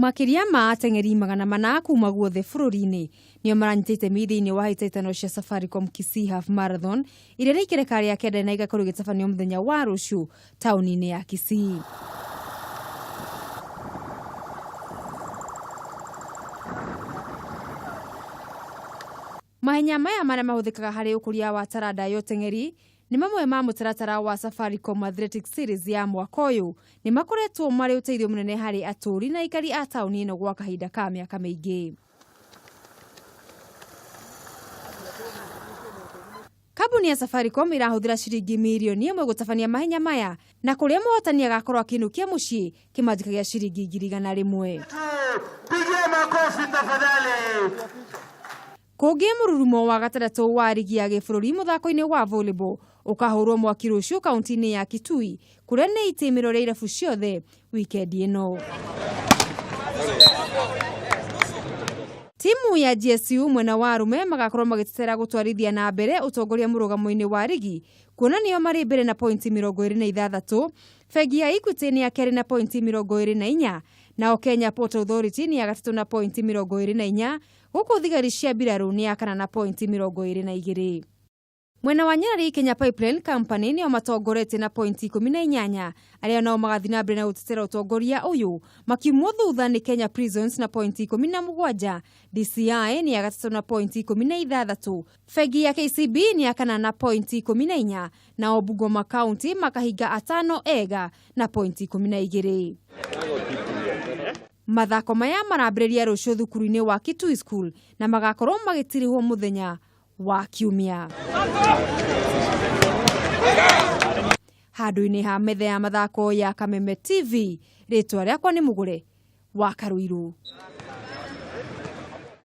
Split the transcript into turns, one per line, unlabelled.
Makĩria ma ateng'eri 400 kuma guothe bũrũri-inĩ nĩo maranyita itemi thĩinĩ wa hĩtahĩtano cia Safaricom Kisii Half Marathon iria nĩ ikereka rĩa kenda na igakorwo igĩtabanio mũthenya wa rũciũ taũni-inĩ ya Kisii. Mahenya maya marĩa mahũthĩkaga harĩ ũkũria wa taranda ya ũteng'eri nĩ mamwe ma mũtaratara wa Safaricom Athletics Series ya mwaka ũyũ nĩ makoretwo marĩ ũteithio mũnene harĩ atũũri na aikari a taũni ĩno gwa kahinda ka mĩaka mĩingĩ. Kambuni ya Safaricom ĩrahũthĩra ciringi mirioni 1 gũtabania mahenya maya na kũrĩa mũhotani agakorwo akĩinũkia mũciĩ kĩmanjĩka gĩa ciringi 100,000.
Pigia makofi tafadhali.
Kũngĩ mũrurumo wa gatandatũ wa rigi ya gĩbũrũri mũthako-inĩ wa volleyball ũkahũrwo mwaki rũciũ kaunti-inĩ ya Kitui kũrĩa nĩ itĩmĩro rĩa irabu ciothe wikendi ĩno. Timu ya GSU mwena wa arũme magakorwo magĩtetera gũtwarithia na mbere ũtongoria mũrũgamo-inĩ wa rigi kuona nĩo marĩ mbere na pointi 26. Bengi ya Equity nĩ ya kerĩ na pointi 24, nao Kenya Port Authority nĩ ya gatatũ na pointi 24, gũkũ thigari cia mbirarũ nĩ ya kana na pointi 22. Mwena wa Nyarari Kenya Pipeline Company nĩo matongoretie na pointi 18, arĩa nao magathiĩ na mbere na gũtetera ũtongoria ũyũ makiumwo thutha nĩ Kenya Prisons na pointi 17, DCI nĩ ya gatatũ na pointi 16, bengi ya KCB nĩ ya kana na pointi 14, nao Bungoma County makahinga atano ega na pointi 12. Mathako maya marambĩrĩria rũciũ thukuru-inĩ wa Kitui School na magakorwo magĩtirihwo mũthenya wa Kiumia. Handũ-inĩ ha metha ya mathako ya Kameme TV, rĩtwa rĩakwa nĩ Mũgũre wa Karũirũ.